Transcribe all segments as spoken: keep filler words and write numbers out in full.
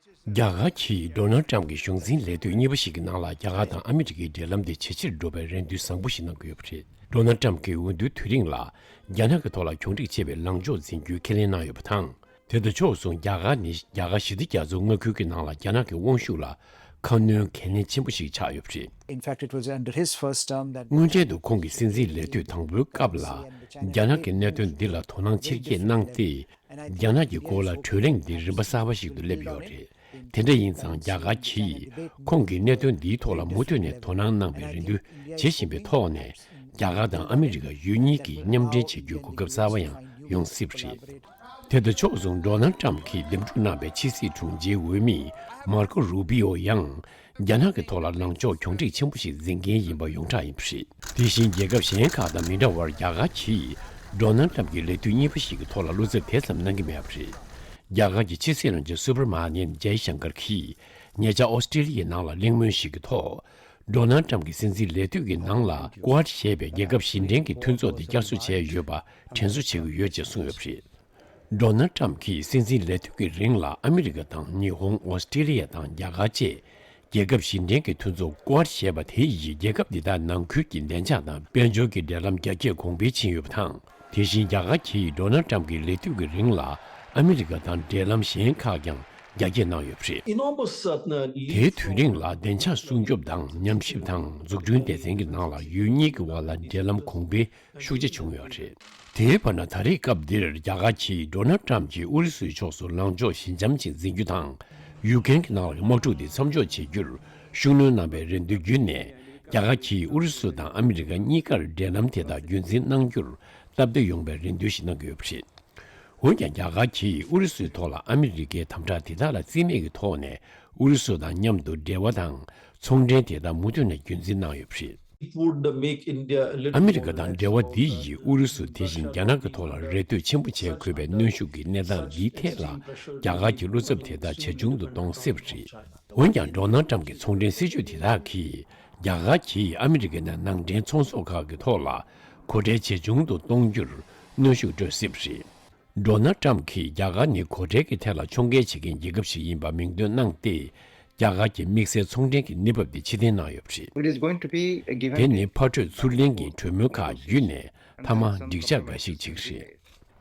རྒྱ་གར་གྱིས་ཌོ་ནལ་ཊམ་གྱི་གཞུང་འཛིན་ལས་དུས་གཉིས་པ་ཞིག་གི་ནང་ལ་རྒྱ་གར་དང་ཨ་མི་རི་ཀའི་འབྲེལ་ལམ་དེ་ཇེ་ཆེར་འགྲོ་བའི་རེ་འདུན་བཟང་པོ་ཞིག་གནང་གི་ཡོད་པ་རེད། ཌོ་ནལ་ཊམ་གྱིས་འོས་བསྡུའི་དུས་རིང་ལ་རྒྱ་ནག་གི་ཐོག་ལ་གྱོང་ཁྲིད་བྱེད་པའི་ལངས་ཕྱོགས་འཛིན་རྒྱུའི་ཁས་ལེན་གནང་ཡོད་པ་དང་། དེ་དང་ཕྱོགས་མཚུངས་རྒྱ་གར་ནི་རྒྱ་གར་ཞི་བདེ་རྒྱ་མཚོ་མངའ་ཁུལ་གྱི་ནང་ལ་རྒྱ་ནག་གི་དབང་ཤུགས་ལ་ཁ་སྣོན་གལ་གནད་ཆེན་པོ་ཞིག་ཆགས་ཡོད་པ་རེད། In fact, it was under his first term that སྔོན་གྲལ་དུ་ཁོང་གི་སྲིད་འཛིན་ལས་དུས་དང་པོའི་སྐབས་ལ་རྒྱ་ནག་གི་གནད་དོན་འདི་ལ་དོ་སྣང་ཆེར་སྐྱེད་གནང་སྟེ། རྒྱ་ནག་གི་སྐོར་ལ་གྲོས་གླེང་འདི་རིམ་པ་གསར་པ་ཞིག་ཏུ་སླེབས་ཡོད་རེད། དེ་འདྲ་ཡིན་ཙང་རྒྱ་གར་གྱིས་ཁོང་གི་གནད་དོན་འདིའི་ཐོག་ལ་མུ་མཐུད་ནས་དོ་སྣང་གནང་བའི་རེ་འདུན་བྱེད་བཞིན་པའི་ཐོག་ནས། རྒྱ་གར་དང་ཨ་མི་རི་ཀ་ཡུལ་གཉིས་ཀྱིས་མཉམ་འབྲེལ་བྱེད་རྒྱུའི་གོ་སྐབས་གསར་པ་ཡང་ཡོང་སྲིད་པ་རེད། དེ་དང་ཕྱོགས་མཚུངས་ཌོ་ནལ་ཊམ་གྱིས་འདེམས་སྒྲུག་གནང་བའི་ཕྱི་སྲིད་དྲུང་ཆེའི་འོས་མི་མར་ཀོ་རུ་པི་ཨོ་ཡང་རྒྱ་ནག་གི་ཐོག་ལ་ལངས་ཕྱོགས་གྱོང་ཁྲིད་ཆེན་པོ་ཞིག་འཛིན་མཁན་ཡིན་པ་ཡོངས་གྲགས་ཡིན་པ་རེད། དེ་བཞིན་རྒྱལ་ཁབ་གཞན་ཁག་དང་མི་འདྲ་བར་རྒྱ་གར་གྱིས་ཌོ་ནལ་ཊམ་གྱི་ལས་དུས་གཉིས་པ་ཞིག་གི་ཐོག་ལ་བློ་འཚབ་དེ་ཙམ་གནང་གི་མེད་པ་རེད། རྒྱ་གར་གྱི་ཕྱི་སྲིད་བློན་ཆེན་སུ་བྷ་ར་མ་ནིན་ཇའི་ཤང་ཀར་གྱིས་ཉེ་ཆར་ཨོ་སི་ཀྲི་ལི་ཡའི་ནང་ལ་གླེང་མོལ་ཞིག་གི་ཐོག་ཌོ་ནལ་ཊམ་གྱི་སྲིད་འཛིན་ལས་དུས་ཀྱི་ནང་ལ་ཀུ་ཝཱཌ་ཞེས་པའི་རྒྱལ་ཁབ་བཞི་འདྲེན་གྱི་མཐུན་ཚོགས་དེ་བསྐྱར་གསོ་བྱས་ཡོད་པ་དྲན་གསོ་བྱེད་ཀྱི་ཡོད་ཅེས་གསུངས་ཡོད་པ་རེད། ཌོ་ནལ་ཊམ་གྱིས་སྲིད་འཛིན་ལས་དུས་ཀྱི་རིང་ལ་ཨ་མི་རི་ཀ་དང་ཉི་ཧོང་། ཨོ་སི་ཀྲི་ལི་ཡ་དང་རྒྱ་གར་བཅས་རྒྱལ་ཁབ་བཞི་འདྲེན་གྱི་མཐུན་ཚོགས་ཀུ་ཝཱཌ་ཞེས་པ་དེ་ཡིས་རྒྱལ་ཁབ་འདི་དག་ནང་ཁུལ་གྱི་བདེ་འཇགས་དང་དཔལ་འབྱོར་གྱི་འབྲེལ་ལམ་རྒྱ་སྐྱེད་གོང་འཕེལ་ཕྱིན་ཡོད་པ་དང་། དེ་བཞིན་རྒྱ་གར་གྱིས་ཌོ་ནལ་ཊམ་གྱི་ལས་དུས་ཀྱི་རིང་ལ་ཨ་མི་རི་ཀ་དང་འབྲེལ་ལམ་གཞན་ཁག་ཀྱང་རྒྱ་སྐྱེད་གནང་ཡོད་པ་རེད། Enormous, uh, leap དེའི་དུས་རིང་ལ་བདེ་འཇགས་སྲུང་སྐྱོབ་དང་ཉམས་ཞིབ་དང་འཛུགས་སྐྲུན་སྡེ་ཚན་གྱི་ནང་ལ་ཡུལ་གཉིས་ཀྱི་དབར་ལ་འབྲེལ་ལམ་གོང་འཕེལ་ཤུགས་ཆེ་བྱུང་ཡོད་རེད། དེའི་བར་ན་ད་རེས་སྐབས་འདིར་རྒྱ་གར་གྱིས་ཌོ་ནལ་ཊམ་གྱིས་ཨུ་རུ་སུའི་ཕྱོགས་སུ་ལངས་ཕྱོགས་ཞི་འཇམ་ཞིག་འཛིན་རྒྱུ་དང་། ཡུཀ་རེན་གྱི་ནང་ལ་དམག་འཁྲུག་འདི་མཚམས་འཇོག་བྱེད་རྒྱུར་ཤུགས་སྣོན་གནང་བའི་རེ་འདུན་བརྒྱུད་ནས། རྒྱ་གར་གྱིས་ཨུ་རུ་སུ་དང་ཨ་མི་རི་ཀ་གཉིས་ཀར་འབྲེལ་ལམ་དེ་དག་རྒྱུན་འཛིན་གནང་རྒྱུར་སྟབས་བདེ་ཡོང་བའི་རེ་འདུན་ཞིག་གནང་གི་ཡོད་པ་རེད། འོན་ཀྱང་རྒྱ་གར་གྱིས་ཨུ་རུ་སུའི་ཐོག་ལ་ཨ་མི་རི་ཀའི་དམ་དྲག་དེ་དག་ལ་རྩིས་མེད་ཀྱི་ཐོག་ནས་ཨུ་རུ་སུ་དང་མཉམ་དུ་འབྲེལ་བ་དང་ཚོང་འབྲེལ་དེ་དག་མུ་མཐུད་ནས་རྒྱུན་འཛིན་གནང་ཡོད་པ་རེད། It would make India a little ཨ་མི་རི་ཀ་དང་འབྲེལ་བ་འདི་ཡིས་ཨུ་རུ་སུ་དེ་བཞིན་རྒྱ་ནག་གི་ཐོག་ལ་རེ་ལྟོས་ཆེན་པོ་བྱེད་དགོས་པའི་གནོན་ཤུགས་ཀྱི་གནས་སྟངས་འདིའི་ཐད་ལ་རྒྱ་གར་གྱི་བློ་འཚབ་དེ་དག་ཇེ་ཆུང་དུ་གཏོང་སྲིད་པ་རེད། འོན་ཀྱང་ཌོ་ནལ་ཊམ་གྱི་ཚོང་འབྲེལ་སྲིད་ཇུས་དེ་དག་གིས་རྒྱ་གར་གྱིས་ཨ་མི་རི་ཀའི་ནང་ནང་འདྲེན་ཚོང་ཟོག་ཁག་གི་ཐོག་ལ་གོ་ཁྲལ་ཇེ་ཆུང་དུ་གཏོང་རྒྱུར་གནོན་ཤུགས་སྤྲོད་སྲིད་པ་རེད། ཌོ་ནལ་ཊམ་གྱིས་རྒྱ་གར་ནི་གོ་ཁྲལ་གྱི་ཐད་ལ་མཆོང་བརྒལ་བྱེད་མཁན་རྒྱལ་ཁབ་ཞིག་ཡིན་པ་མིང་འདོན་གནང་སྟེ། རྒྱ་གར་གྱི་དམིགས་བསལ་ཚོང་འབྲེལ་གྱི་གནས་བབ་དེ་ཕྱིར་འཐེན་གནང་ཡོད་པ་རེད། It is going to be a give and དེ་ནི་take. ཕར་སྤྲོད་ཚུར་ལེན་གྱི་གྲོས་མོལ་ཁག་བརྒྱུད་ནས་མཐའ་མ་འགྲིག་འཇགས་འགའ་ཞིག་ཅིག་རེད།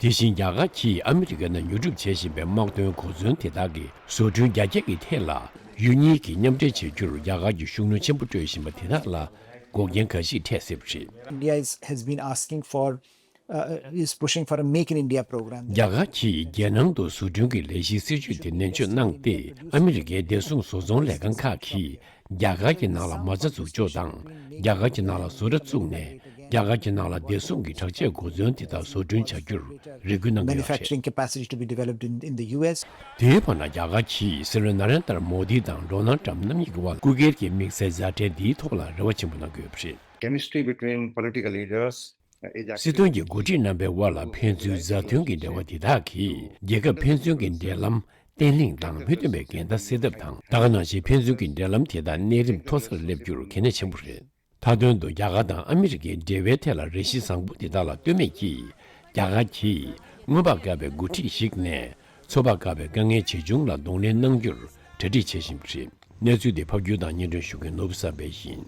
དེ་བཞིན་རྒྱ་གར་གྱིས་ཨ་མི་རི་ཀའི་ནང་ཉོ་སྒྲུབ་བྱེད་བཞིན་པའི་དམག་དོན་གོ་མཚོན་དེ་དག་གི་བཟོ་སྐྲུན་རྒྱ་སྐྱེད་ཀྱི་ཐད་ལ་ཡུལ་གཉིས་ཀྱིས་མཉམ་འབྲེལ་བྱེད་རྒྱུར་རྒྱ་གར་གྱིས་ཤུགས་སྣོན་ཆེན་པོ་སྤྲོད་བཞིན་པ་དེ་དག་ལ་འགོག་རྐྱེན་འགའ་ཞིག་འཕྲད་སྲིད་པ་རེད། India is, has been asking for, uh, is pushing for a Make in India program. རྒྱ་གར་གྱིས་རྒྱལ་ནང་དུ་བཟོ་སྐྲུན་གྱི་ལས་གཞིའི་སྲིད་ཇུས་དེ་ནན་བརྗོད་གནང་སྟེ། ཨ་མི་རི་ཀའི་བདེ་སྲུང་བཟོ་ཚོང་ལས་ཁང་ཁག་གིས་རྒྱ་གར་གྱི་ནང་ལ་མ་རྩ་འཛུགས་འཇོག་དང་། རྒྱ་གར་གྱི་ནང་ལ་བཟོ་གྲྭ་བཙུགས་ནས་རྒྱ་གར་གྱི་ནང་ལ་བདེ་སྲུང་གི་དྲག་ཆས་གོ་མཚོན་དེ་དག་བཟོ་སྐྲུན་བྱ་རྒྱུར་རེ་སྐུལ་གནང་གི་ཡོད་པ་རེད། Manufacturing capacity to be developed in, in the U S. དེའི་བར་ན་རྒྱ་གར་གྱིས་སྲིད་བློན་ན་རེན་དར་མོ་དི་དང་ཌོ་ནལ་ཊམ་རྣམ་གཉིས་ཀྱི་དབར་སྐུ་སྒེར་གྱི་དམིགས་བསལ་མཛའ་འབྲེལ་འདིའི་ཐོག་ལ་རེ་བ་ཆེན་པོ་གནང་གི་ཡོད་པ་རེད། Chemistry between political leaders is སྲིད་དོན་གྱི་འགོ་ཁྲིད་རྣམ་པའི་དབར་ལ་ཕན་ཚུན་མཛའ་མཐུན་གྱི་འབྲེལ་བ་འདི་དག་གིས་རྒྱལ་ཁབ་ཕན་ཚུན་གྱི་འབྲེལ་ལམ་བརྟན་ལྷིང་དང་མི་མཐུན་པའི་འགལ་ཟླ་སེལ་ཐབས་དང་། ད་ག་ནང་བཞིན་ཕན་ཚུན་གྱི་འབྲེལ་ལམ་དེ་དག་གནས་རིམ་མཐོ་སར་སླེབས་རྒྱུར་གལ་གནད་ཆེན་པོ་རེད། མཐའ་དོན་དུ་རྒྱ་གར་དང་ཨ་མི་རི་ཀའི་འབྲེལ་བའི་ཐད་ལ་རེ་ཞིག་བཟང་པོ་འདི་དག་ལ་ལྟོས་མེད་ཀྱིས། རྒྱ་གར་གྱིས་སྔོན་དཔག་དཀའ་བའི་འགོ་ཁྲིད་ཞིག་ནས་ཚོད་དཔག་དཀའ་བའི་དཀའ་ངལ་ཇེ་ཆུང་ལ་གདོང་ལེན་གནང་རྒྱུར་གྲ་སྒྲིག་བྱེད་བཞིན་པ་རེད། གནས་ཚུལ་འདི་ཕབ་སྒྱུར་དང་སྙན་སྒྲོན་ཞུ་མཁན་ནོར་བུ་བསམ་འཕེལ་ཡིན།